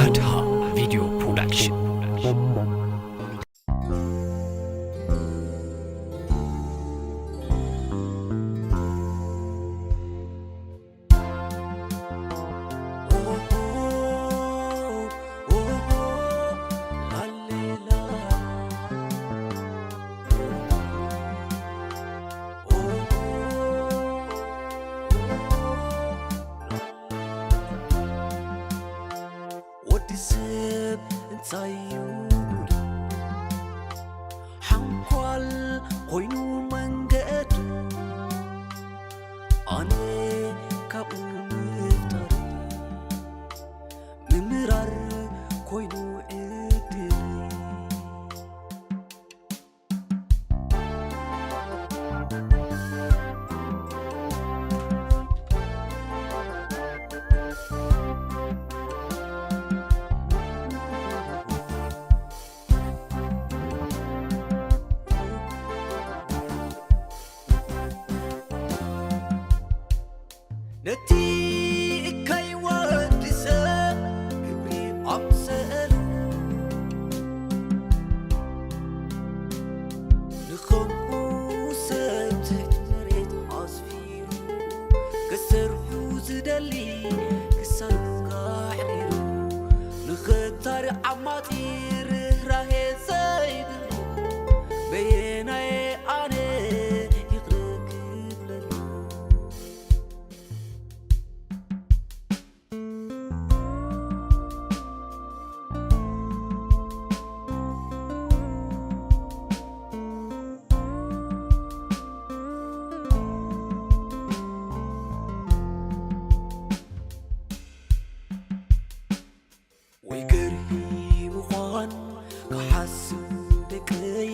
ኣድሃ ቪድዮ ፕሮዳክሽን። ወዲ ሰብ እንታይ እዩ ጉዱ? ሓንኳል ኮይኑ መንገዱ፣ ኣነ ካብኡ ምፍጣር፣ ምምራር ኮይኑ ዕድል። ነቲ እካይ ወዲ ሰብ ክብሪ ኣምሰሉ፣ ንኸምኡ ሰብ ትሕቲ መሬት ኣስፊሩ፣ ክሰርሑ ዝደሊ ክሳዱ ኣሕሪሩ፣ ንኽታሪ ዓማጺ ርህራሄ ዘይብሉ፣ በየናየ ኣነ ይቕረ ክብለሉ? ወይ ገርሂ ምዃን ክሓስብ ደቀይ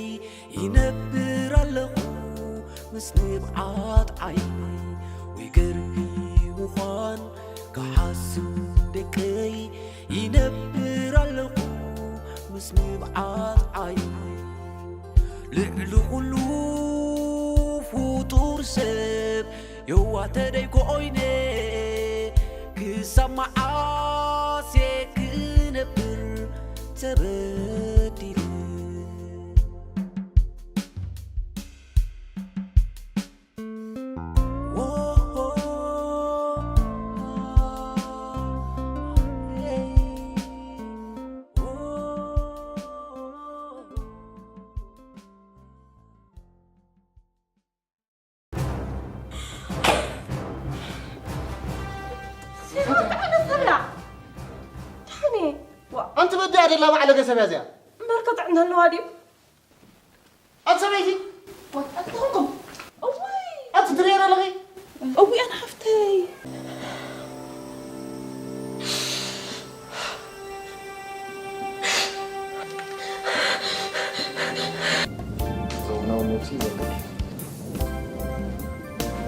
ይነብር ኣለኹ ምስ ንብዓት ዓይኒ። ወይ ገርሂ ምዃን ክሓስብ ደቀይ ይነብር ኣለኹ ምስ ንብዓት ዓይኒ። ልዕሊ ኩሉ ፍጡር ሰብ የዋህ ተደይ ኮይነ ክሳብ መዓስ እየ ክነብር ተበዲለ? ኣንቲ በዲኣ ደላ ባዕለ ገሰብያ እዚኣ እምበር ከጥዕና ኣለዋ ድዩ? ኣንቲ ሰበይቲ! ኣትኹም! እዋይ! ኣንቲ ትርእየን ኣለኺ? እውይ ኣነ ሓፍተይ! ዘውናው ነብሲ ዘለኪ።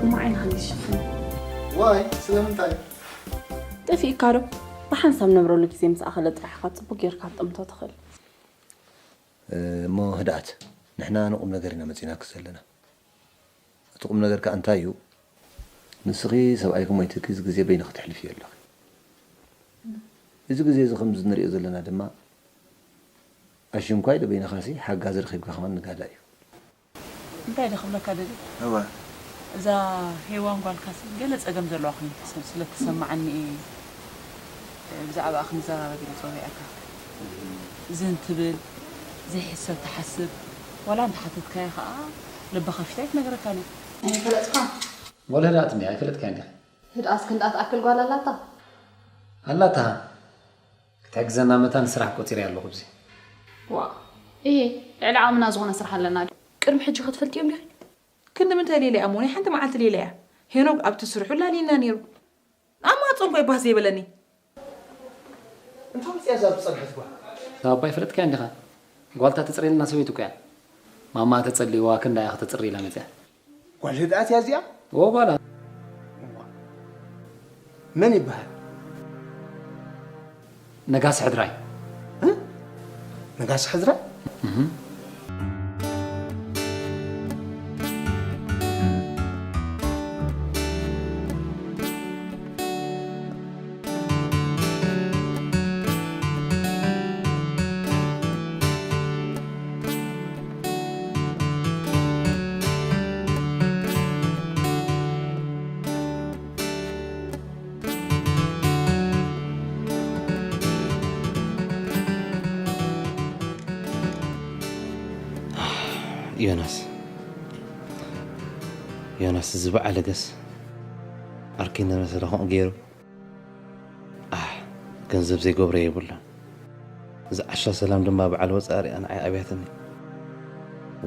እሞ ዓይንኻ ይሽፍን። ዋይ፣ ስለምንታይ? ጠፊእካ ዶ? ብሓንሳብ ነብረሉ ግዜ ምስ ኣኸለ ጥራሕ ኢኻ ጽቡቕ ጌርካ ክትጥምቶ ትኽእል። እሞ ህድኣት፣ ንሕና ንቁም ነገር ኢና መጺናኪ ዘለና። እቲ ቁም ነገር ከኣ እንታይ እዩ? ንስኺ ሰብኣይኪ ሞይትኪ እዚ ግዜ በይንኺ ተሕልፍዮ ኣለኺ። እዚ ግዜ እዚ ከምዚ ንሪኦ ዘለና ድማ ኣሽንኳይ ዶ በይንኻሲ ሓጋዚ ረኺብካ ከማን ንጋዳ እዩ። እንታይ ኢለ ክብለካ ደልየ? እወ። እዛ ሄዋን ጓልካሲ ገለ ጸገም ዘለዋ ኮይኑ ተሰ-፣ ስለ እትሰምዓኒ እየ ብዛዕባኣ ክንዘራረብ ኢለ ጸዊዐካ። ዝን ትብል፣ ዘይሕሰብ ትሓስብ፣ ዋላ እንተሓተትካያ ከኣ ልባ ከፊታ ኣይትነግረካን እያ። ኣይፈለጥኳን። ወለ ህድኣት እንድያ፣ ኣይፈለጥካያ እንዲኻ። ህድኣስ ክንድኣ ትኣክል ጓል ኣላታ? ኣላታ። ክትሕግዘና መታን ስራሕ ቆጺረያ ኣለኹ ብዚ። ዋእ፣ እሄ፣ ልዕሊ ዓቕምና ዝኾነ ስራሕ ኣለና ድዩ? ቅድሚ ሕጂ ከ ትፈልጥዮም ዲኺ? ክንዲ ምንታይ ሌላ እያ እሞ፣ ናይ ሓንቲ መዓልቲ ሌላ እያ። ሄኖክ ኣብቲ ስርሑ ላልየና ነይሩ። ኣብ ማህጸንኳ እዩ ባህ ዘይበለኒ። እንታይ መጽያ እዛ ዝጸንሐት ጓል? እዛ ኣባይ ፈለጥካያ እንዲኻ? ጓልታ ተጽርየልና ሰበይቱ እኮ እያ። ማማ ተጸልይዋ ክንዳ እያ ከተጽሪ ኢላ መጽያ። ጓል ህድኣት እያ እዚኣ? እዎ ጓላ። እዋ። መን ይበሃል? ነጋሲ ሕድራይ። እ? ነጋሲ ሕድራይ? እህ። ዮናስ፣ ዮናስ፣ እዚ በዓል ገስ ዓርከይ እናመሰለ ከምኡ ገይሩ፣ ኣሕ፣ ገንዘብ ዘይገብሮ የብሉን። እዚ ዓሻ ሰላም ድማ በዓል ወጻኢ ሪኣ ንዓይ ኣብያትኒ።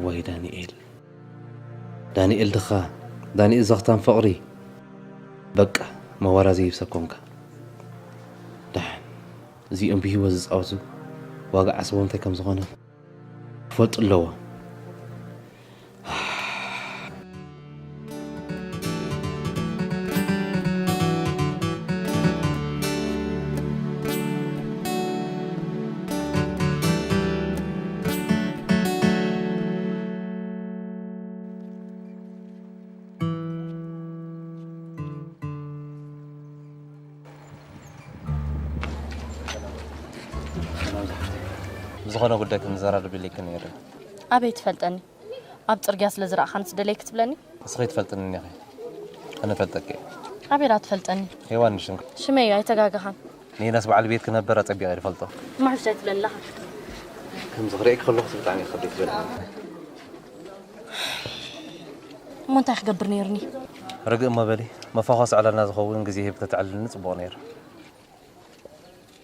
ወይ ዳንኤል፣ ዳንኤል ድኻ፣ ዳንኤል ዘኽታም ፍቕሪ። በቃ፣ መዋራ ዘይብሰ ኮንካ። ደሓን፣ እዚኦም ብህይወት ዝጻወቱ ዋጋ ዓስቦም እንታይ ከም ዝኾነ ክፈልጡ ኣለዎም። ብዝኾነ ጉዳይ ክንዘራረብ ኢለኪ ነይረ። ኣበይ ትፈልጠኒ? ኣብ ጽርግያ ስለ ዝረኣኻኒ ትደለይ ክትብለኒ? ንስኺ ትፈልጥኒ ኢኺ። ኣነ እፈልጠኪ እየ። ኣበይ ደኣ ትፈልጠኒ? ሄዋን ሽምካ። ሽመይ እዩ፣ ኣይተጋገኻን። ንየናስ በዓል ቤት ክነበር ኣጸቢቐ እየ ዝፈልጦ። እሞ ሕጂ ኣይትብለኒ ኣለኻ? ከምዚ ክርእየኪ ከለኹ ብጣዕሚ እየ ከቢድ ዝበለኒ። እሞ እንታይ ክገብር ነይሩኒ? ርግእ እሞ በሊ፣ መፋኾሲ ዕላልና ዝኸውን ግዜ ሂብኪ ተትዕልልኒ ጽቡቕ ነይሩ።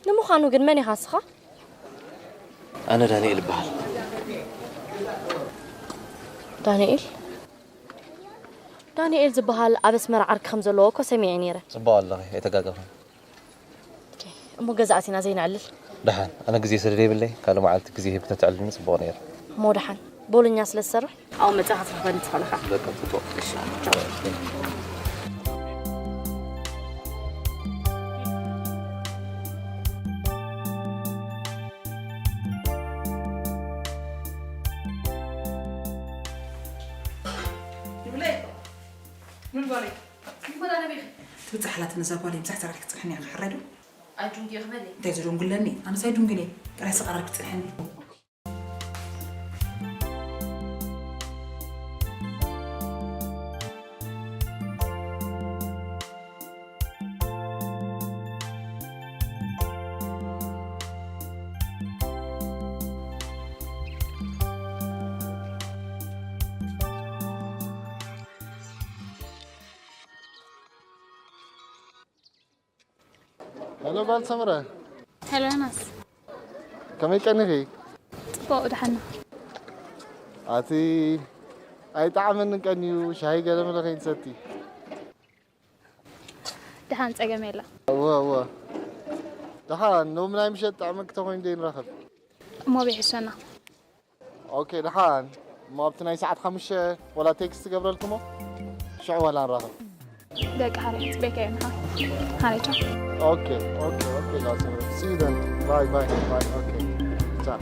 ንምዃኑ ግን መን ኢኻ ንስኻ? ኣነ ዳንኤል እበሃል። ዳንኤል? ዳንኤል ዝበሃል ኣብ ኣስመራ ዓርኪ ከም ዘለዎ እኮ ሰሚዐ ነይረ። ጽቡቕ ኣለኺ፣ ኣይተጋገኽን። ኦኬ፣ እሞ ገዛ ኣቲና ዘይነዕልል? ደሓን፣ ኣነ ግዜ ስለ ዘይብለይ፣ ካልእ መዓልቲ ግዜ ሂብኪ ተትዕልልኒ ጽቡቕ ነይሩ። እሞ ደሓን፣ ቦሎኛ ስለ ዝሰርሕ? ኣብኡ መጺኻ ክትረኽበኒ ትኽእል ኢኻ። በቃ፣ ጽቡቕ። እሺ፣ ቻው። ንብለይ። ምን ጓለይ? ይጎዳ ነቢኺ። ትብጻሕ ኣላትኒ እዛ ጓለይ፣ ምሳሕ ተራኺ ክትጽንሕኒ ኢኺ፣ ሕራይ ዶ? ኣይ ዱንጌ ክበሊ። እንታይ ዝዱንግለኒ? ኣነስ ኣይዱንግለይ። ጥራይ ስቕ ኣራር ክትጽንሕኒ። ሄሎ ጓል ሰምረ። ሄሎ ዮናስ። ከመይ ቀኒኺ? ጽቡቕ፣ ደሓን። ኣቲ ኣይጠዓመንን ቀንዩ፣ ሻሂ ገለ መለ ከይንሰቲ። ደሓን፣ ጸገም የለን። እወ፣ እወ። ደሓን፣ ሎም ናይ ምሸት ጥዕመኪ ተኾይኑ ደይንራኸብ። እሞ በይ ሕሸና። ኦኬ፣ ደሓን። እሞ ኣብቲ ናይ ሰዓት ሓሙሽተ ወላ ቴክስት ትገብረልኩሞ? ሽዑ ዋላ ንራኸብ። ደቂ ሃለ፣ ጽቤካ እዮም፣ ሃ? ሃለ፣ ቻው። ኦኬ፣ ኦኬ፣ ኦኬ፣ ላሰ። ሲ ዩ ደን። ባይ፣ ባይ፣ ባይ። ኦኬ። ቻው።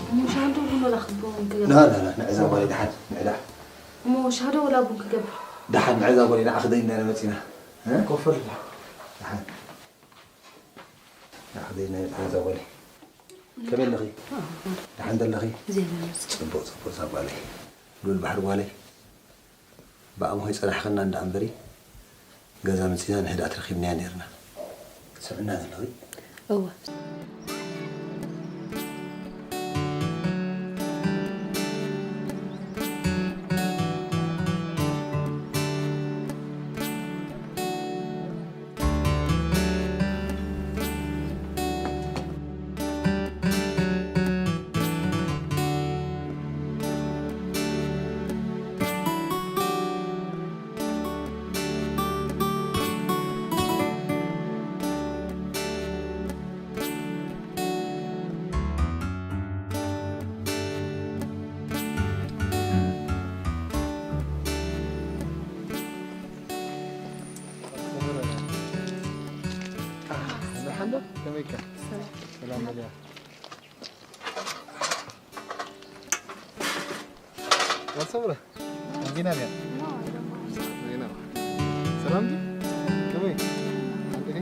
እሞ ሻንዶ ቡን ወላ ክትብሎ እንክገባ? ላ፣ ላ፣ ላ፣ ንዕዛ ጓለይ ደሓን፣ ንዕዳ። እሞ ሻዶ ወላ ቡን ክገብር? ደሓን፣ ንዕዛ ጓለይ፣ ንዓ ክደይ እንዳለ መጺና። እ? ኮፍ በል። ደሓን። ንዓ ክደይ እንዳለ መጺና፣ ንዕዛ ጓለይ። ከመይ ኣለኺ? ደሓን ደለኺ? ዜና ይመስል። ጽቡቕ፣ ጽቡቕ፣ እዛ ጓለይ። ሉል ባሕሪ ጓለይ። ብኣምሆ ይጸናሕኽና እንዳ እምበሪ፣ ገዛ መጺና ንህድኣት ረኺብናያ ነይርና። ትሰምዕና ዘለኺ? እወ። ከመይካ? ሰላም በልያ። ጓል ሰምረ፣ እንዲና ድያ? ሰላም ድዩ? ከመይ? እንዲኺ?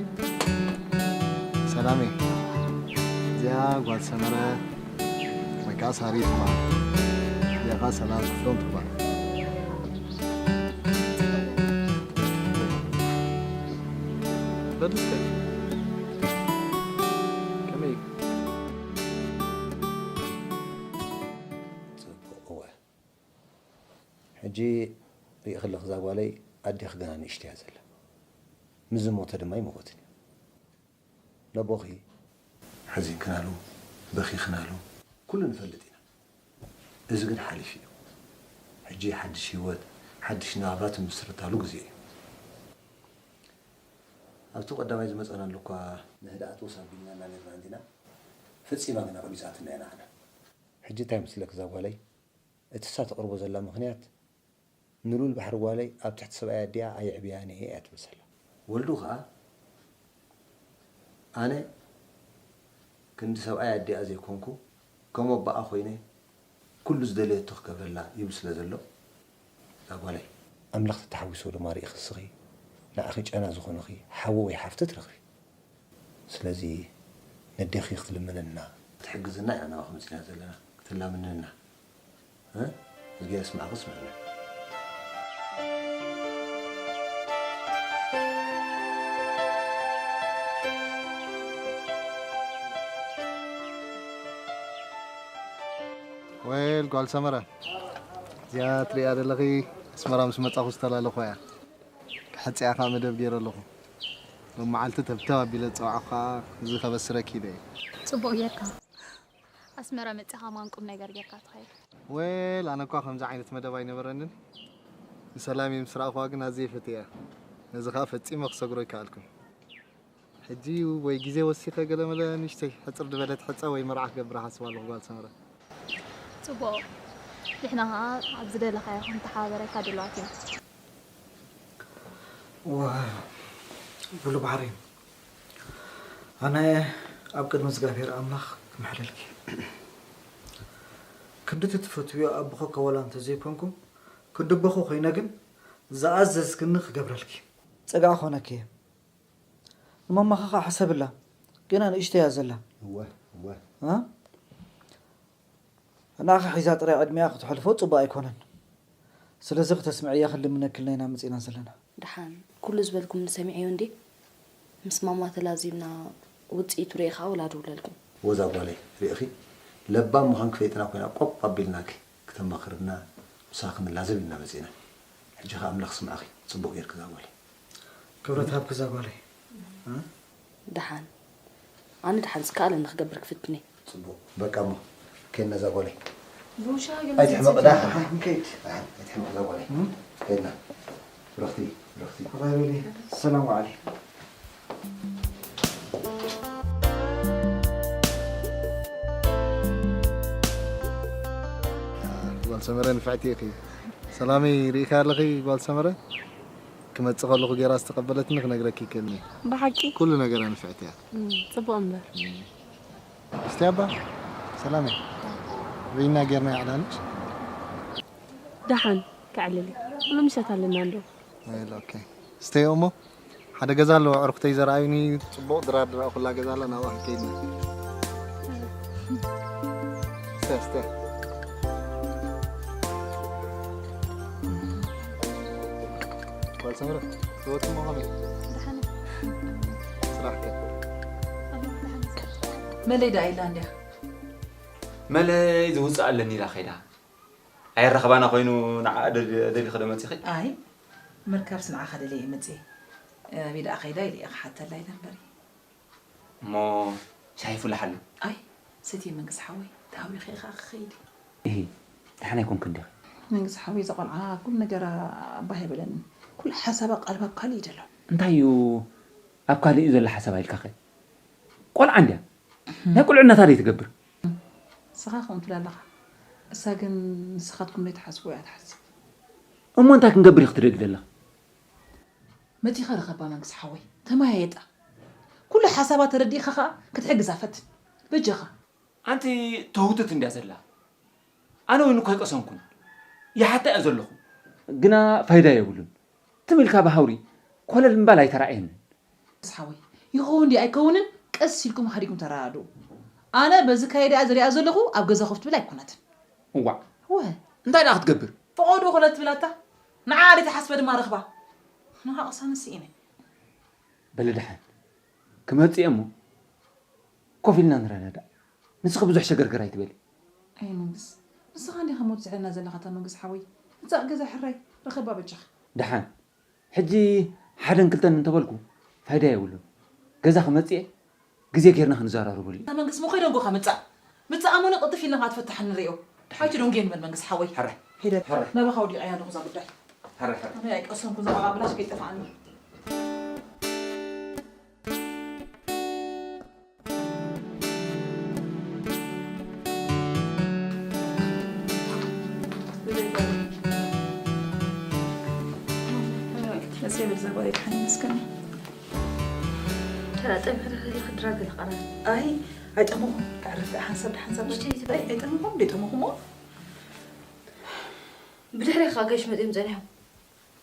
ሰላም እየ። እዚኣ ጓል ሰመረ ወይ ከዓ ሳሪ ትበሃል። እዚኣ ከዓ ሰላም ክፍሎም ትበሃል። በል እስከ። ከመይ እዩ? ጽቡቕ፣ እወ። ሕጂ ሪእኺ ኣለኺ እዛ ጓለይ፣ ኣዴኺ ገና ንእሽቶ እያ ዘላ። ምስ ዝሞተ ድማ ኣይመወትን እዩ። ነቦኺ ሓዚንክናሉ፣ በኺኽናሉ፣ ኩሉ ንፈልጥ ኢና። እዚ ግን ሓሊፉ እዩ። ሕጂ ሓድሽ ህይወት፣ ሓድሽ ናብራ ትምስርታሉ ግዜ እዩ። ኣብቲ ቀዳማይ ዝመጸናሉ እኳ ንህድኣት ወስ ኣቢልናላ ነይርና እንዲና፣ ፈጺማ ግን ኣቕቢጻትና እያ ንዓና። ሕጂ እንታይ ይመስለኪ እዛ ጓለይ? እቲ እሳ ተቕርቦ ዘላ ምኽንያት፣ ንሉል ባሕሪ ጓለይ ኣብ ትሕቲ ሰብኣይ ኣዲኣ ኣየዕብያን እየ እያ ትብል ዘላ። ወልዱ ኸኣ፣ ኣነ ክንዲ ሰብኣይ ኣዲኣ ዘይኮንኩ፣ ከም ኣቦኣ ኮይነ ኩሉ ዝደለየቶ ክገብረላ ይብል ስለ ዘሎ፣ እዛ ጓለይ። ኣምላኽ ተተሓዊስዎ ድማ ርኢኺ እስኺ፣ ንዓኺ ጨና ዝኾነኺ ሓዊ ወይ ሓፍቲ ትረኽቢ። ስለዚ ነዴኺ ክትልምንና፣ ክትሕግዝና ኢና ናባኺ መጺና ዘለና፣ ክትላምንና። እ? እዝጊ የስማዕኺ፣ ስምዕና። ወይል ጓል ሰመረ፣ እዚኣ ትሪኣ ዘለኺ ኣስመራ ምስ መጻኹ ዝተላለኹ እያ። ክሕጽያ ከኣ መደብ ገይረ ኣለኹ። ሎም መዓልቲ ተብተብ ኣቢለ ዝጸዋዕኹ ከኣ እዚ ከበስረኪ ኢለ እየ። ጽቡቕ ጌርካ። ኣስመራ መጺኻ ማን ቁም ነገር ጌርካ ትኸይድ? ወይል፣ ኣነ እኳ ከምዚ ዓይነት መደብ ኣይነበረንን። ንሰላም እየ ምስ ረኣኹዋ ግን ኣዝየ ፈትየያ። ነዚ ከኣ ፈጺመ ክሰግሮ ኣይከኣልኩን። ሕጂ ወይ ግዜ ወሲኸ ገለመለ ንእሽተይ ሕጽር ዝበለት ሕጸ ወይ መርዓ ክገብር እሓስብ ኣለኹ ጓል ሰመረ። ጽቡቕ። ንሕና ኸኣ ኣብ ዝደለኻዮ ክንተሓባበረካ ድሉዋት ኢና። ዋ፣ ብሉ ባሕሪ። ኣነ ኣብ ቅድሚ እግዚኣብሔር ኣምላኽ ክምሕለልኪ። ክንድቲ ትፈትውዮ ኣቦኺ ከወላ እንተዘይኮንኩ፣ ክንዲ ኣቦኺ ኮይነ ግን ዝኣዘዝክኒ ክገብረልኪ። ጸጋዕ ኮነኪ እየ። ንማማኻ ኸዓ ሕሰብላ። ገና ንእሽቶ እያ ዘላ። እወ፣ እወ። እ? ንዓኺ ሒዛ ጥራይ ዕድሚኣ ክተሕልፎ ጽቡቕ ኣይኮነን። ስለዚ ክተስምዕያ ክንልምነኪ ኢልና ኢና መጺእና ዘለና። ደሓን፣ ኩሉ ዝበልኩምኒ ሰሚዐዮ እንዴ? ምስ ማማ ተላዚብና ውጽኢቱ ርኤ ኸዓ ወላ ድውለልኩም። ወዛ ጓለይ፣ ርኢኺ? ለባም ምዃንኪ ፈሊጥና ኮይና ቆቕ ኣቢልናኪ ክተማኽርና ምሳኺ ክንላዘብ ኢልና መጺእና። ሕጂ ኸዓ ኣምላኽ ስምዓኺ፣ ጽቡቕ ጌርኪ እዛ ጓለይ። ክብረት ሃብኪ እዛ ጓለይ። እ? ደሓን። ኣነ ደሓን ዝከኣለኒ ክገብር ክፍትን እየ። ጽቡቕ። በቃ እሞ፣ ከይድና እዛ ጓለይ። ብውሻ ገለ ኣይትሕመቕ፣ ዘንጽፍ ደሓን፣ ደሓን፣ ከይድ። ደሓን፣ ኣይትሕመቕ እዛ ጓለይ። እም? ከይድና። ብረኽቲ፣ ብረኽቲ። ራይበሊ፣ ሰላም ዓሊ። ጓል ሰመረ ንፍዕቲ ኢኺ። ሰላመይ ርኢኻ ኣለኺ ጓል ሰመረ? ክመጽእ ከለኹ ጌራ ዝተቐበለትኒ ክነግረኪ ይክእልኒ። ብሓቂ? ኩሉ ነገራ ንፍዕቲ እያ። እም፣ ጽቡቕ እምበር። እስቲ ኣባ፣ ሰላመይ። ርኢና ጌርና ይዕላልሽ። ደሓን፣ ከዕልል። ኩሉ ምሸት ኣለና እንዶ። ወይል፣ ኦኬ። ስተይ እሞ፣ ሓደ ገዛ ኣለዎ፣ ኣዕሩኽተይ ዘርኣዩኒ፣ ጽቡቕ ድራር ድራር ኩላ ገዛ ኣላ፣ ናብኣ ከይድና። እስተ፣ እስተ። ጓል ሰመረ፣ ህይወት እሞ ከመይ? ደሓን። ስራሕ ከ? መለይ ደኣ ኢላ እንድያ። መለይ ዝውፅእ ኣለኒ ኢላ ከይዳ። ኣየራኸባና ኮይኑ ንዓ ደል-፣ ደሊኺ ዶ መፂኺ? ኣይ፣ ምርካብስ ንዓኻ ደልየ እየ መፅየ። ኣበይ ደኣ ከይዳ ኢለ እየ ክሓተላ ኢለ እምበር። እሞ ሻሂ ፍልሓሉ። ኣይ፣ ሰትየ መንግስቲ ሓወይ፣ ተሃዊኸ ከኣ ክኸይድ እየ። እሂ፣ ደሓን ኣይኮንክን ዲኺ? መንግስቲ ሓወይ፣ እዛ ቆልዓ ኩሉ ነገራ ባህ ኣይበለንን። ኩሉ ሓሳባ ቀልባ ኣብ ካልእ እዩ ዘሎ። እንታይ እዩ ኣብ ካልእ እዩ ዘሎ ሓሳባ ኢልካኸ? ቆልዓ እንድያ። ናይ ቁልዕነታ ደይ ትገብር። ንስኻ ከምኡ ትብል ኣለኻ። እሳ ግን ንስኻትኩም ደይ ትሓስቡ እያ ትሓስብ። እሞ እንታይ ክንገብር ኢኺ ትደሊ ዘለኺ? መጺኻ ርኸባ መንግስቲ ሓወይ። ተመያየጣ። ኩሉ ሓሳባ ተረዲእኻ ኸኣ ክትሕግዛ ፈትን። በጃኻ። ኣንቲ ተህውትት እንድያ ዘላ። ኣነ እውን እኮ ኣይቀሰንኩን። ይሓታ እየ ዘለኹ። ግና ፋይዳ የብሉን። ትም ኢልካ ብሃውሪ ኮለል ምባል ኣይተራእየንን። ሓወይ፣ ይኸውን ድዩ ኣይከውንን ቀስ ኢልኩም ሃዲኩም ተረዳድኡ። ኣነ በዚ ካይዳ እያ ዝሪኣ ዘለኹ፣ ኣብ ገዛ ኮፍ ትብል ኣይኮነትን። እዋዕ። እወ። እንታይ ደኣ ክትገብር? ፈቐዶ ኮለል ትብል ኣታ። ንዓ ደይትሓስበ ድማ ረኽባ። ንዓ ቅሳነ ስኢነ። በሊ ደሓን። ክመጽእ እየ እሞ ኮፍ ኢልና ንረዳዳእ። ንስኺ ብዙሕ ሸገርገር ኣይትበሊ። ኣይ መንግስ፣ ንስኻ እንዲኻ ሞት ዝሕልና ዘለኻ እታ መንግስ ሓወይ። ምጻእ ገዛ ሕራይ፣ ረኸባ በጃኻ። ደሓን። ሕጂ ሓደን ክልተን እንተበልኩ ፋይዳ የብሉን። ገዛ ክመጽእ እየ፣ ግዜ ጌርና ክንዘራረበሉ። እታ መንግስ ሞ ከይደንጎኻ ምጻእ። ምጻእ እሞኒ ቅልጥፍ ኢልና ክትፈትሓ ንሪኦ። ሓይቲ ዶንጌ ንበል መንግስ ሓወይ። ሕራይ። ሂደት። ሕራይ። ናባኻ ወዲቐያ ኣለኹ እዛ ጉዳይ። ሕራይ፣ ሕራይ። ኣነ ኣይቀሰንኩ እዛ ቆልዓ ብላሽ ከይጠፍኣኒ። ደስ ይብል ዘጓ ይድሓን ይመስገን። ተራ ጠሚኽሪ ከለኺ ድራር ገለ ቀረብ። ኣይ፣ ኣይጠመኹም። ክዕርፍ ደኣ ሓንሳብ ደሓንሳብ። ምሽተይ ትበል። ኣይ፣ ኣይጠመኹም፣ ደይጠመኹሞ። ብድሕሪኻ ጋሽ መጺኦም ጸኒሖም።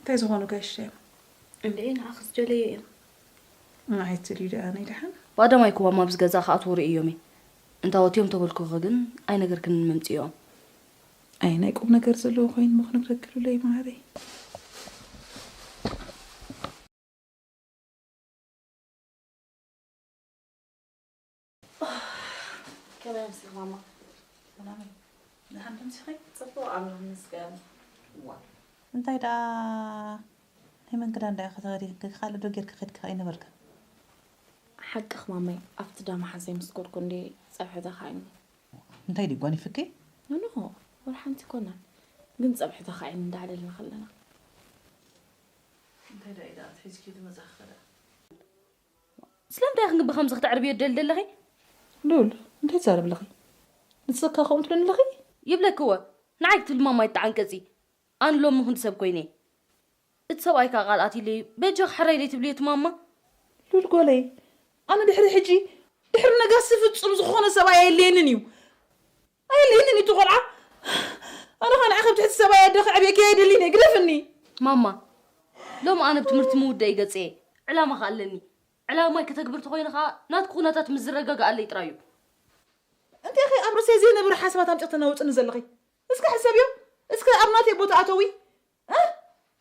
እንታይ ዝኾኑ ጋሽ እዮም? እንድዒ ንዓኽስ ጀለዮ እዮም። ንዓይ ትልዩ ደኣ ናይ ደሓን? ባዶም ኣይኮዋም ኣብዚ ገዛ ክኣትዉ ርእዮም እየ። እንታ ወትዮም ተበልኩኺ ግን ኣይነገርክንን መምጽኦም። ኣይ ናይ ቁም ነገር ዘለዎ ኮይኑ ሞ ክነግረክሉለይ ማዕረይ። ከመይ ኣምሲኺ ማማ? ሰላመይ፣ ደሓን ዶ ኣምሲኺ? ጽቡቕ፣ ኣምላኽ ይመስገን። ዋ፣ እንታይ ደኣ ናይ መን ክዳን ደኣ ኢኺ ተኸዲንኪ? ካልእ ዶ ጌርኪ ከድኪ ኣይነበርክን? ሓቅኺ ማማይ፣ ኣብቲ ዳማ ሓዘይ ምስ ከድኩ እንድየ ጸብሒ ተኻዒኒ። እንታይ ድዩ ጓኒፍኪ? ኖኖ፣ ወላ ሓንቲ ኣይኮነን። ግን ጸብሒ ተኻዒኒ እንዳዕለልና ከለና። እንታይ ደኣ ኢዳ ኣትሒዝኪ ዝመጻኺ ከ ደኣ? ስለምንታይ ኢኺ ብኸምዚ ክተዕርብዮ ትደሊ ዘለኺ? ሉል፣ እንታይ ትዛረቢ ኣለኺ? ንስኺ ከምኡ ትብለኒ ኣለኺ? ይብለኪ እወ፣ ንዓይ ክትብሊ ማማ ኣይትተዓንቀጺ። ኣነ ሎሚ ክንዲ ሰብ ኮይነ። እቲ ሰብኣይ ከኣ ቃል ኣትዩለይ፣ በጃኺ ሕራይ ደይትብልዮ እቲ ማማ? ሉል ጓለይ፣ ኣነ ድሕሪ ሕጂ፣ ድሕሪ ነጋሲ ፍጹም ዝኾነ ሰብኣይ ኣየድልየንን እዩ። ኣየድልየንን እዩ እቲ ቆልዓ። ኣነ ኸኣ ንዓኺ ኣብ ትሕቲ ሰብኣይ ኣደ ከዕብየኪ ኣይደልን እየ፣ ግደፍኒ። ማማ፣ ሎሚ ኣነ ብትምህርቲ ምውዳእ ይገጽ እየ። ዕላማ ኸኣ ኣለኒ። ዕላማይ ከተግብር ተኾይነ ኸኣ ናትኪ ኩነታት ምስ ዝረጋግኣለይ ጥራይ እዩ። እንታይ ኢኺ ኣብ ርእሰይ ዘይነብር ሓሳባት ኣምጺኺ ተናውጽኒ ዘለኺ? እስከ ሕሰብዮ። እስከ ኣብ ናተይ ቦታ ኣተዊ። እ?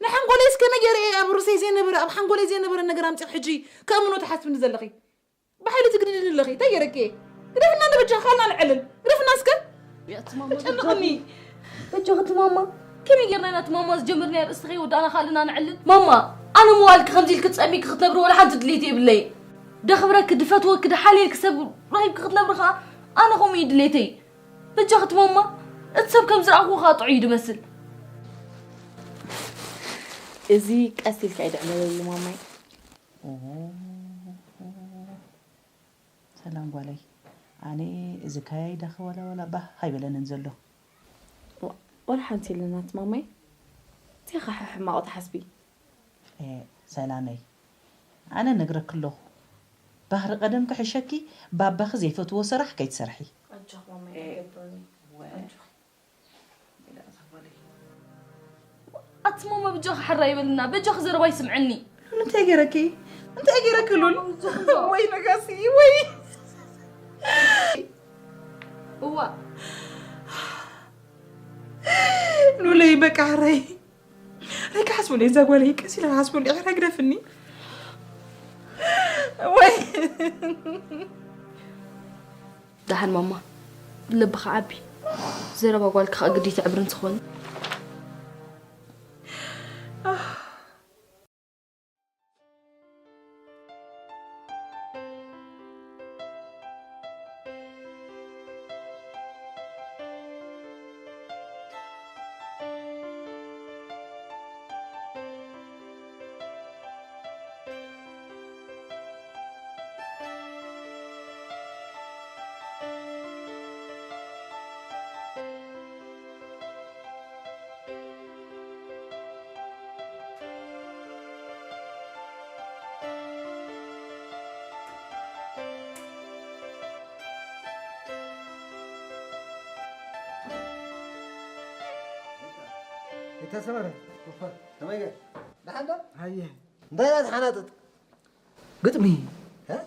ንሓንጎለይ እስከ መይ ገይረ እየ ኣብ ርእሰይ ዘይነብር፣ ኣብ ሓንጎለይ ዘይነብር ነገር ኣምጺኺ ሕጂ ከእምኖ ትሓስብኒ ዘለኺ? ብሓይሊ ትግድድኒ ኣለኺ። እንታይ ገይረኪ እየ? ግደፍና ንበጃ ካልና ንዕልል። ግደፍና እስከ። ያ ትማማ ተጨንቕኒ። በጃኺ ትማማ። ከመይ ጌርና ኢና ትማማ ዝጀመርናዮ ኣርእስቲ ከይወዳእና ካልእና ንዕልል? ማማ፣ ኣነ ምዋልኪ ከምዚ ኢልኪ ጸሚእኪ ክትነብሪ ወላ ሓንቲ ድሌት የብለይን። ደኽብረኪ፣ ድፈትወኪ፣ ድሓልየልኪ ሰብ ረኺብኪ ክትነብሪ ኸኣ ኣነ ከምኡ እዩ ድሌተይ። በጃኺ ትማማ፣ እቲ ሰብ ከም ዝረኣኽዎ ኸኣ ጥዑይ እዩ ድመስል። እዚ ቀስ ኢልካ እዩ ድዕለለሉ ማማይ። ኦ፣ ሰላም ጓለይ። ኣነ እዚ ካያይዳኺ ዋላ ዋላ ባህ ኣይበለንን ዘሎ። ዋ-፣ ዋላ ሓንቲ የለናት ማማይ። እንታይ ኸ ሕማቕ ትሓስቢ? ኤ፣ ሰላመይ፣ ኣነ ነግረኪ ኣለኹ። ባህሪ ቀደም ክሕሸኪ፣ ባባኺ ዘይፈትዎ ስራሕ ከይትሰርሒ። ኣጆኺ ማማይ፣ ኣይገብርን'የ። ኣጆኺ። ኣቲ ማማ በጃኺ ሕራይ በልና፣ በጃኺ ዘረባይ ስምዕኒ። ሉል እንታይ ገይረኪ? እንታይ ገይረኪ ሉል? ወይ ነጋሲ ወይ። እዋ። ሉለይ በቃ ሕራይ። ሕራይ ክሓስበሉ እዛ ጓለይ ቀስ ኢለ ክሓስበሉ ሕራይ ግደፍኒ። ወይ። ደሓን ማማ፣ ልብኻ ዓቢ። ዘረባ ጓልኪ ኸኣ ግዲ ተዕብሪ እንተኾነ። ተሰመረ። ከመይ ገ? ደሓን ዶ? ሃየ። እንታይ ኢኻ ትሓናጥጥ? ግጥሚ። እ?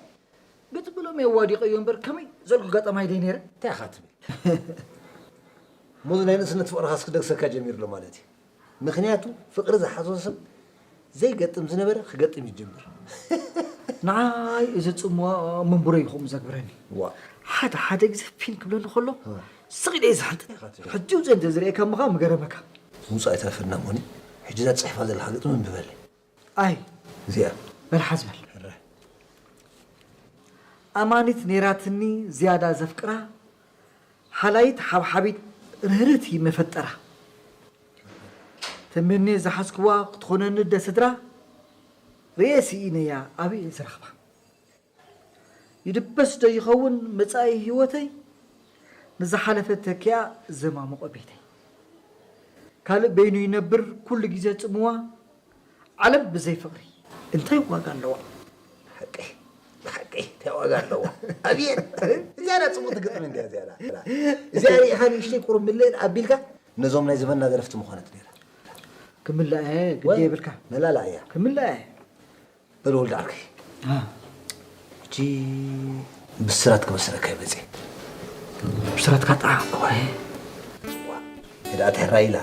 ግጥሚ ሎም የዋዲቐዮ እምበር ከመይ ዘልኩ ገጠማይ ደይ ነይረ? እንታይ ኢኻ ትብል? ሙዝ ናይ ንእስነት ፍቕርኻስ ክደግሰካ ጀሚሩ ኣሎ ማለት እዩ። ምኽንያቱ ፍቕሪ ዝሓዞ ሰብ ዘይገጥም ዝነበረ ክገጥም ይጅምር። ንዓይ እዚ ጽምዋ መንቡረይ እዩ ከምኡ ዘግብረኒ። ዋ። ሓደ ሓደ ግዜ ፊን ክብለኒ ከሎ ስቕ ኢለ እየ ዝሓንጥጥ። ሕጂ ውፅእ እንተዝርእየካ ምኻ ምገረመካ። ምውፃእ ኣይተረፈና እሞኒ፣ ሕጂ እዛ ትፅሕፋ ዘለኻ ግጥሚ እንብበለይ። ኣይ እዚኣ በል ሓዝ በል። ሕረ ኣማኒት ነይራትኒ ዝያዳ ዘፍቅራ ሓላይት ሓብሓቢት ርህርህቲ መፈጠራ ተመኔ ዝሓዝክዋ ክትኾነኒ ደ ስድራ ርእየ ስኢነያ ኣበይ እየ ዝረኽባ ይድበስ ዶ ይኸውን መጻኢ ህይወተይ ንዝሓለፈ ተኪኣ ዘማሙቐ ቤተይ ካልእ በይኑ ይነብር ኩሉ ግዜ ጽምዋ ዓለም ብዘይ ፍቕሪ እንታይ ዋጋ ኣለዋ? ሓቂ ሓቂ እንታይ ዋጋ ኣለዋ? ኣብየት እዚኣ ዳ ጽቡቕ ትግጥም እንዲያ እዚኣ ዳ እዚኣ ሪኢኻ ንእሽተይ ቁሩብ ምልእን ኣቢልካ ነዞም ናይ ዘመንና ደረፍቲ ምኾነት ነይራ። ክምልኣ ግዲ የብልካ። መላልኣ እያ። ክምልኣ እየ። በል ወልደ ዓርከይ ሕጂ ብስራት ክበስረካ ይመጽእ። ብስራትካ ጣዕ ህድኣት ሕራይ ኢላ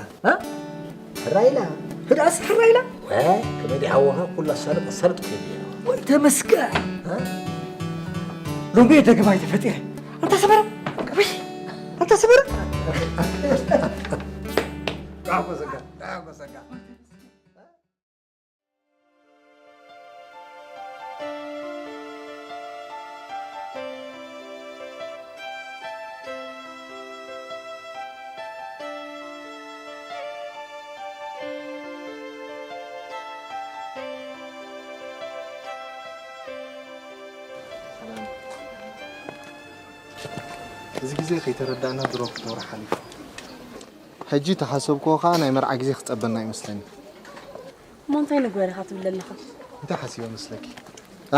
ሕራይ ኢላ ህድኣስ ሕራይ ኢላ ከመይ ዲ ሓወኻ ኩሉ ኣሳልጥ ኣሳልጥ ክብል ወይ ተመስገን ሎሚ ደገማይ ተፈጢረ ኣንታ ሰመረ ወይ ኣንታ ሰመረ እዚ ግዜ ከይተረዳእና ድሮ ክልተ ወርሒ ሓሊፉ። ሕጂ ተሓሰብክዎ ከኣ ናይ መርዓ ግዜ ክጸበና እዩ መስለኒ። እሞ እንታይ ንግበር ኢኻ ትብል ዘለኻ? እንታይ ሓሲበ መስለኪ?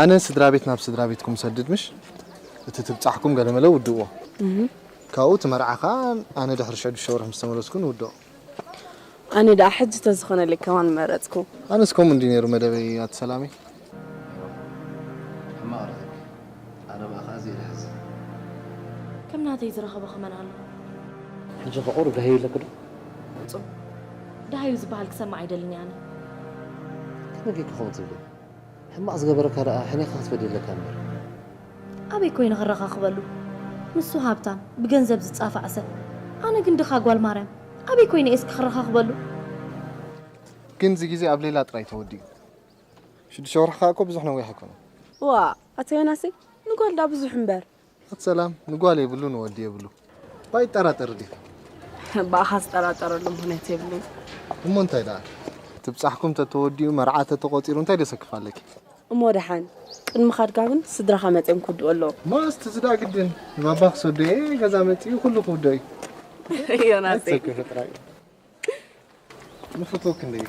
ኣነ ስድራ ቤት ናብ ስድራ ቤትኩም እሰድድ ምሽ? እቲ ትብጻሕኩም ገለመለ ውድእዎ። እህ። ካብኡ እቲ መርዓ ከኣ ኣነ ድሕሪ ሽዱሽተ ወርሒ ምስ ተመለስኩ ንውድኦ። ኣነ ደኣ ሕጂ ተዝኾነለይ ከማን ምመረጽኩ። ኣነስ ከምኡ እንድዩ ነይሩ መደበይ ኣቲ ሰላመይ። ሕማቕ ረኺብኪ። ኣነ ብኣኻ ኣዝየ እየ ዝሓዝን። ከም ናተይ ዝረኸቦ ከመን ኣሎ? ሕጂ ከ ቁሩብ ደሃዩ ኣለኪ ዶ? ፍጹም ደሃዩ ዝበሃል ክሰምዕ ኣይደልን እየ ኣነ። ከመይ ጌርኪ ከምኡ ትብሊ? ሕማቕ ዝገበረካ ደኣ ሕኔኻ ክትፈድዮ ኣለካ እምበር። ኣበይ ኮይነ ክረኻኽበሉ? ንሱ ሃብታም፣ ብገንዘብ ዝጻፋዕ ሰብ። ኣነ ግን ድኻ ጓል ማርያም፣ ኣበይ ኮይነ እየ እስከ ክረኻኽበሉ? ግን እዚ ግዜ ኣብ ሌላ ጥራይ ተወዲኡ። ሽዱሽተ ወርሒ ከኣ እኮ ብዙሕ ነዊሕ ኣይኮነን። ዋእ ኣታ ዮናሰይ ንጓል ደኣ ብዙሕ እምበር። ኣቲ ሰላም ንጓል የብሉ ንወዲ የብሉ። እባ ይጠራጠር ድዩ? ብኣኻ ዝጠራጠረሉ ምኽንያት የብሉን። እሞ እንታይ ደኣ? ትብጻሕኩም ተተወዲኡ መርዓ ተተቖጺሩ እንታይ ደሰክፍ ኣለኪ? እሞ ደሓን ቅድሚ ምኻድካ ግን ስድራኻ መጺኦም ክውድኡ ኣለዎም። እሞ እስቲ እዚ ደኣ ግድን ንባባ ክሰዶ እየ ገዛ መጺኡ ኩሉ ክውዶ እዩ። ዮናሰይ። ኣይትሰክፊ ጥራይ። ንፍቶ ክንደይ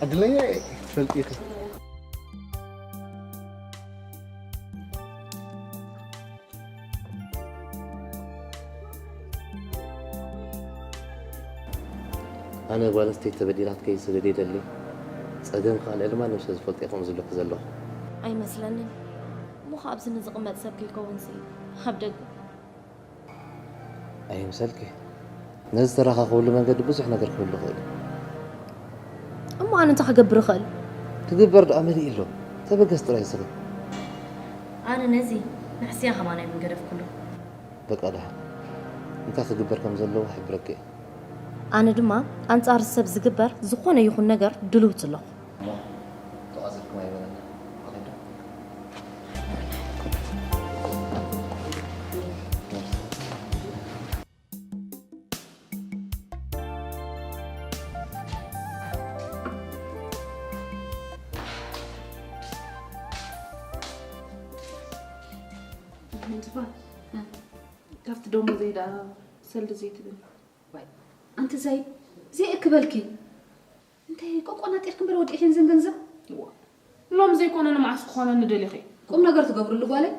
ዕድለኛ እየ ክትፈልጢ ኢኺ። ኣነ ጓል ኣንስተይቲ ተበዲላ ክትከይድ ስለ ዘይደሊ፣ ጸገም ከኣ ልዕሊ ማንም ሰብ ዝፈልጦ እየ ከምኡ ዝብለኪ ዘለኹ። ኣይመስለንን። እሞ ከኣ ኣብዚ ንዝቕመጥ ሰብ ከይከውንሲ ኣብ ደገ ኣይምሰልኪ። ነዚ ተራኻኽብሉ መንገዲ ብዙሕ ነገር ክህሉ ይኽእል እዩ። እሞ ኣነ እንታይ ክገብር እኽእል? ክግበር ደኣ መሊኡ ኣሎ። ተበገስ ጥራይ ስኺ። ኣነ ነዚ ንሕስያ ከማን ኣይምገደፍኩሉን። በቃ ደሓን። እንታይ ክግበር ከም ዘለዎ ክሕብረኪ እየ። ኣነ ድማ ኣንጻር ሰብ ዝግበር ዝኾነ ይኹን ነገር ድልውቲ ኣለኹ። እሞ ተቓጺርኩም ኣይበለና። ኣኺዱ። ምንትፋ ካብቲ ደሞዘይ ደኣ ሰልዲ ዘይትብል። ዋይ ኣንቲ ዛይድ ዘይእክበልኪ እንታይ ቆቆናጢርኪ እምበር ወዲእክን ዘን ገንዘብ። እዋ ሎም ዘይኮነ ንመዓስ ክኾነኒ ደሊኺ? ቁም ነገር ትገብርሉ ጓለይ።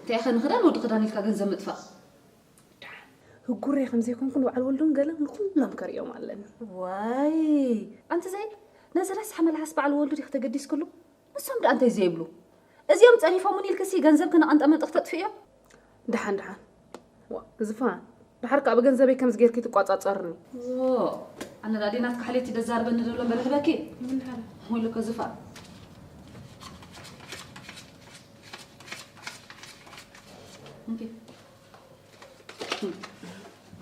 እንታይ ኢኸ ንኽዳን ወዲ ክዳን ኢልካ ገንዘብ ምጥፋእ። ህጉረይ ከም ዘይኮንኩ ንበዓል ወልዱን ገለን ንኹሎም ከርእዮም ኣለኒ። ዋይ ኣንቲ ዘይ ነዚ ረስሐ መልሓስ በዓል ወልዱ ዲኺ ተገዲስክሉ? ንሶም ደኣ እንታይ ዘይብሉ? እዚኦም ጸሪፎሙኒ ኢልክሲ ገንዘብ ክነቐንጠመንጢ ክተጥፍእዮ? ደሓን ደሓን። ዋ ዝፋን፣ ድሓር ከኣ ብገንዘበይ ከምዚ ጌርኪ ትቋጻጸርኒ። ዎ ኣነ ዳዴ ናትካ ሓልየት ደዛርበኒ ደሎ በልሕበኪ። ምን ሓራ? ወይለከ ዝፋን። እንኪ።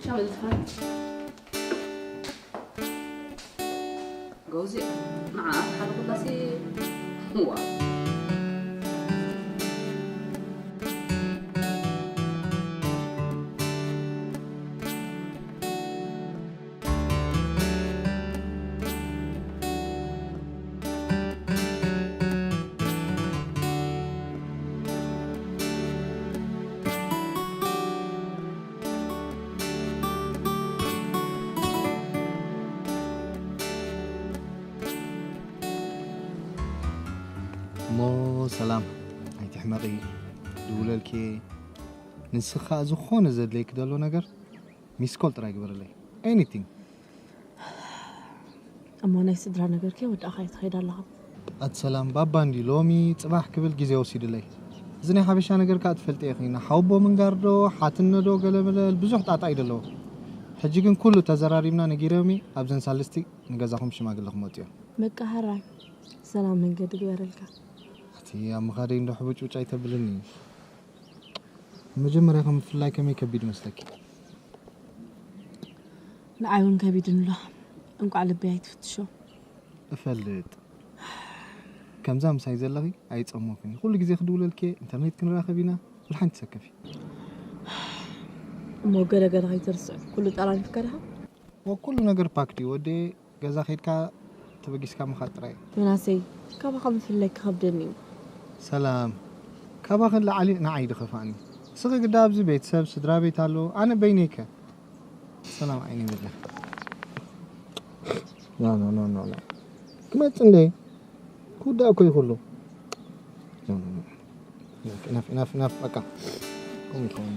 ሻመል ዝፋን። ጎዚ ንዓ ሓደ ኩላሲ። ዋ እሞ ሰላም፣ ኣይትሕመቒ፣ ድውለልኪ። ንስኻ ዝኾነ ዘድለይክ ዘሎ ነገር ሚስኮል ጥራይ ግበርለይ። ኤኒቲንግ። እሞ ናይ ስድራ ነገር ከ ወዳእኻ ትኸይድ ኣለኻ? ኣቲ ሰላም፣ ባባ እንዲ ሎሚ ጽባሕ ክብል ግዜ ወሲዱለይ። እዚ ናይ ሓበሻ ነገር ከኣ ትፈልጢ ኢኺ። ንሓውቦ ምንጋር ዶ፣ ሓትነ ዶ፣ ገለመለ ብዙሕ ጣጣ እዩ ዘለዎ። ሕጂ ግን ኩሉ ተዘራሪብና ነጊረሚ ኣብዘን ሳልስቲ ንገዛኹም ሽማግለ ክመጡ እዮም። በቃ ሕራይ ሰላም መንገዲ ግበረልካ። ኣቲ ኣብ ምኻደይ እንዶ ሕቡጭ ውጭ ኣይተብልኒ። መጀመርያ ከም ምፍላይ ከመይ ከቢድ መስለኪ? ንዓይ እውን ከቢድ እንሎ። እንቋዕ ልበይ ኣይትፍትሾ። እፈልጥ። ከምዛ ምሳይ ዘለኺ ኣይጸሞክን። ኩሉ ግዜ ክድውለልኪ ኢንተርኔት ክንራኸብ ኢና። ወላ ሓንቲ ሰከፊ። እሞ ገለ ገለ ከይትርስዕ። ኩሉ ጠራሪፍካ ድኻ? ወኩሉ ነገር ፓክድ እዩ ወዴ። ገዛ ከይድካ ተበጊስካ ምኻድ ጥራይ። ምናሰይ፣ ካባኻ ምፍላይ ክኸብደኒ እዩ። ሰላም፣ ካባኺ ንላዕሊ ንዓይ ድኸፋእኒ። እስኺ ግዳ ኣብዚ ቤተሰብ ስድራ ቤት ኣሎ፣ ኣነ በይነይከ? ሰላም ዓይኒ ብለ። ኖ፣ ኖ፣ ኖ፣ ኖ፣ ኖ። ክመጽእ እንደ ክውዳእ እኮ እዩ ኩሉ። ኖ፣ ኖ፣ ኖ። ኢናፍ፣ ኢናፍ፣ ኢናፍ፣ ኢናፍ፣ በቃ። ከምኡ ይኸውን።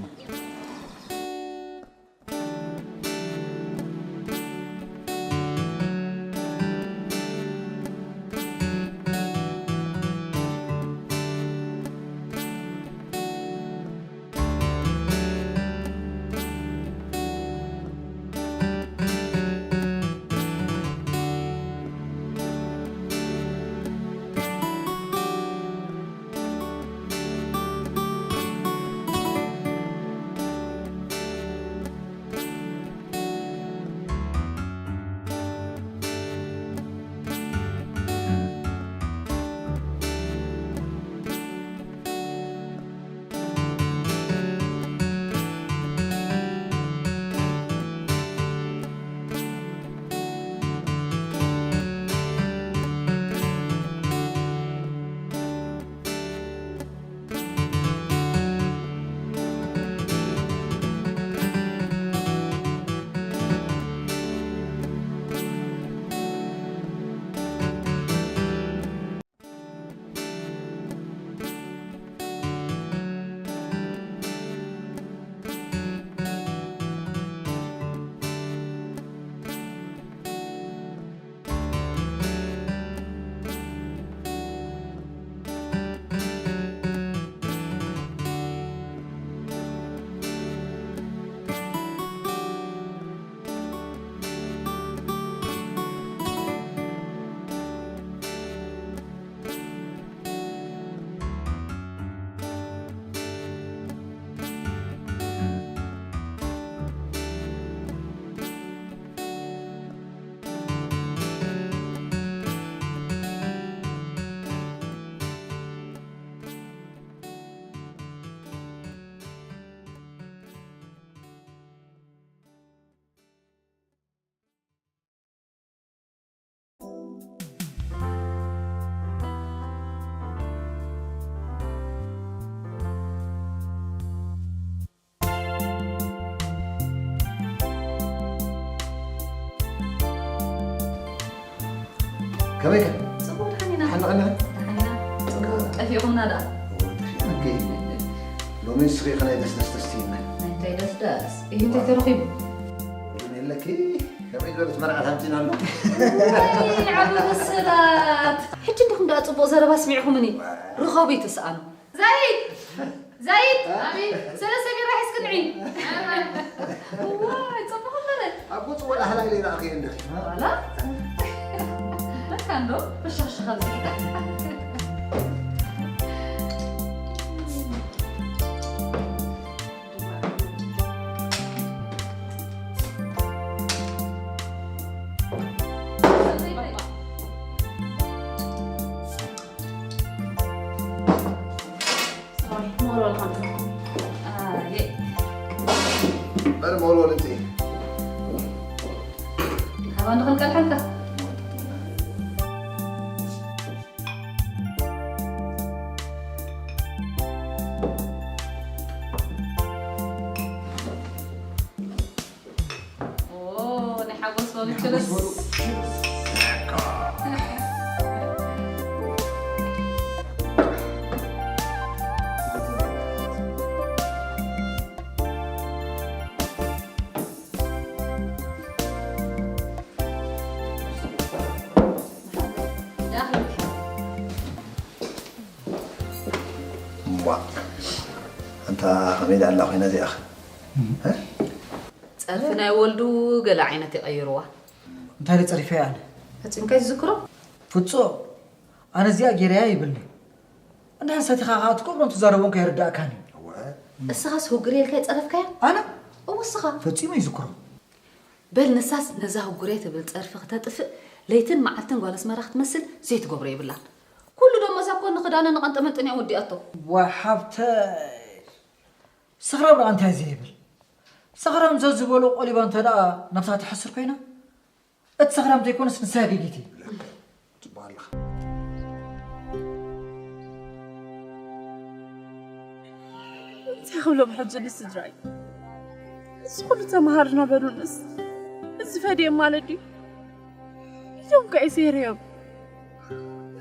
ከመይ ከ? ጽቡቕ፣ ደሓን ኢና። ደሓን ደሓን? ደሓን ኢና። ጽቡቕ፣ ጠፊእኹምና ደኣ። ኦ፣ ጠፊእና። ኦኬ። ሎሚ ንስኺ ኢኺ ናይ ደስደስ ተስትይና። ናይ እንታይ ደስደስ፣ ይህ እንታይ ተረኺቡ? የለኪ ከመይ ዝበለት መርዓት ኣምፂና ኣሎ። ዓበ መሰላት። ሕጂ እንዲኹም ደኣ ፅቡቕ ዘረባ ስሚዕኹምኒ። ርኸቡ ይትስኣኑ። ዘይድ! ዘይድ! ኣቤት! ሰለስተ ቢራ ሒዝክንዒ። እዋይ፣ ጽቡቕ ነበረ። ኣብ ጉጽ ወላ ሃላይ ለይ ረኣኽየ እንድኺ። ዋላ? ለካ እንዶ፣ በሻኽሽኻ ዝግዳ። በል መወልወል እንጽኢ። ካባን ንኽንቀልሐልካ። ኦ፣ ናይ ሓጎስ በሉ ችርስ። እዋ፣ ኣንታ ከመይ ደኣ ኣላ ኮይና እዚኣኸ? ጸርፊ ናይ ወልዱ ገለ ዓይነት ይቐይርዋ። እንታይ ዶ ጸሪፈያ ኣነ? ፈጺምካይ ዝዝክሮ? ፍጹም ኣነ እዚኣ ጌረያ ይብልኒ። እንድሕር ሰቲኻ ከዓ ትገብሮን ትዛረቦን ከይርዳእካን እዩ። እስኻስ ህጉር ኢልካ ይጸረፍካያ? ኣነ እወ እስኻ። ፈጺሙ ይዝክሮ። በል ንሳስ ነዛ ህጉረይ ትብል ጸርፊ ክተጥፍእ ለይትን መዓልትን ጓል ኣስመራ ክትመስል ዘይትገብሮ የብላን። ኩሉ ደሞ እዛ ኮኒ ክዳነ ንቐንጠመንጥን እያ ወዲኣቶ። ወሓብተ ሰኽራም ደኣ እንታይ ዘይብል ሰኽራም ዘዝበሎ ቆሊባ እንተ ደኣ ነብሳ ትሕስር ኮይና እቲ ሰኽራም ዘይኮነስ ንሳ ገጊት እዩ። ጽቡቕ ኣለኻ። እንታይ ክብሎም ሕጂ ንስድራይ? እዚ ኩሉ ተምሃርና በሉንስ እዚ ፈድዮም ማለት ድዩ? እዞም ከ ይስሄር እዮም።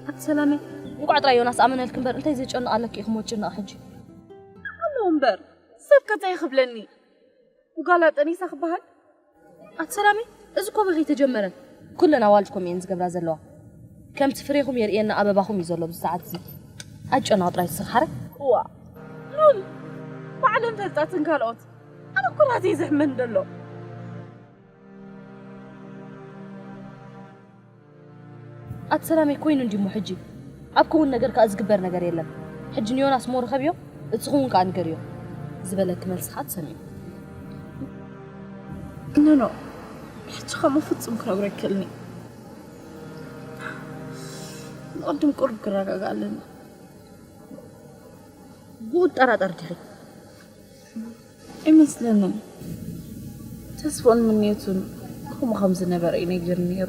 ኣቲ ሰላመይ፣ እንቋዕ ጥራይ ዮናስ ኣመነልኪ እምበር እንታይ ዘጨንቕ ኣለኪ ኢኹም ወጭንቕ ሕጂ። ኣሎ እምበር ሰብ ከ እንታይ ክብለኒ? ጓላ ጠኒሳ ክበሃል? ኣቲ ሰላመይ፣ እዚ እኮ በኺ ተጀመረ። ኩለን ኣዋልድ ከምኡ እየን ዝገብራ ዘለዋ። ከምቲ ፍሬኹም የርእየና ኣበባኹም እዩ ዘሎ ኣብዚ ሰዓት እዚ። ኣጨናቕ ጥራይ ትስርሓረ። እዋ ሉል ባዕለን ፈልጣትን ካልኦት ኣነ እኮ ናተይ ዘሕመን ደሎ። ኣቲ ሰላመይ ኮይኑ እንዲሞ ሕጂ ኣብ ክውን ነገር ከኣ ዝግበር ነገር የለን። ሕጂ ንዮናስ ሞ ርኸብዮ እጽኹ እውን ከኣ ንገርዮ ዝበለኪ መልሲ ከኣ ትሰምዮ። ኖኖ ሕጂ ከምኡ ፍጹም ክነግሮ ኣይክእልን እየ። ንቕድም ቁሩብ ክረጋጋእ ኣለኒ። ብኡ ጠራጠር ዲኺ? ኣይመስለንን። ተስፎን ምንየቱን ከምኡ ከም ዝነበረ እዩ ነጊሩ ነይሩ።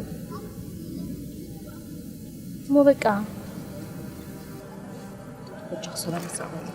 እሞ በቃ በጃኺ ሰላም ይስኣበል።